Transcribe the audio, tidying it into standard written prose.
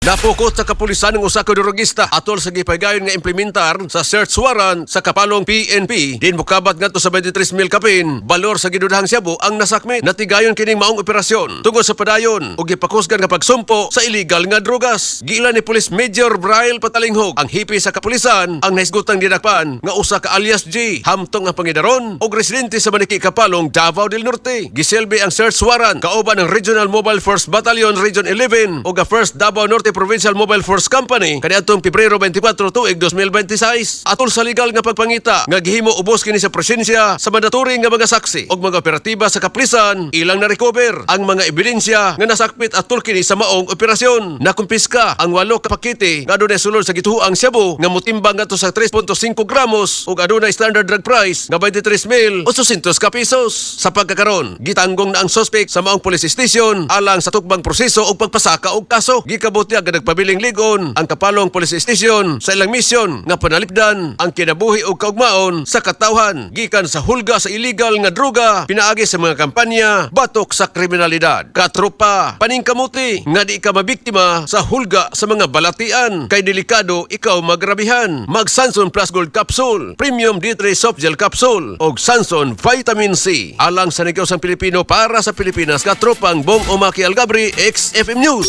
Napukot sa kapulisan ng usa ka drogista atol sa gipahigayon nga implementar sa search warrant sa kapalong PNP, din mokabat ngadto sa 23,000 kapin balor sa gidudahang shabu ang nasakmit. Natigayon kining maong operasyon tungod sa padayon ug gipakusgan nga pagsumpo sa illegal nga drogas. Giila ni Police Major Braille Patalinghog, ang hepe sa kapulisan, ang nahisgutang dinakpan nga usa ka alias G, hamtong ang pangidaron og residente sa Maniki, Kapalong, Davao del Norte. Gisilbi ang search warrant kauban ng Regional Mobile Force Battalion Region 11 ug ang 1st Davao Norte Provincial Mobile Force Company kaniadtong Pebrero 24 tuig 2026. Atol sa legal nga pagpangita nga gihimo ubos kini sa presensya sa mandatory nga mga saksi ug mga operatiba sa kapulisan, ilang na-recover ang mga ebidensya nga nasakpit atol kini sa maong operasyon. Nakumpiska ang walo ka pakete nga adunay sulod sa gituoang shabu nga motimbang ngadto sa 3.5 gramos ug adunay standard drug price nga 23,800 ka pesos. Sa pagkakaron, gitanggong na ang suspect sa maong police station alang sa tukbang proseso ug pagpasaka og kaso. Gikabutyag nga nagpabiling ligon ang Kapalong Police Station sa ilang misyon nga panalipdan ang kinabuhi ug kaugmaon sa katawhan gikan sa hulga sa illegal nga droga pinaagi sa mga kampanya batok sa kriminalidad. Katropa, paningkamuti nga di ka mabiktima sa hulga sa mga balatian kay delikado ikaw magrabihan. Mag Sanson Plus Gold Capsule, Premium D3 Soft Gel Capsule og Sanson Vitamin C. Alang sa Negosyo Pilipino para sa Pilipinas, katropang Bong Omaki Algabri, XFM News.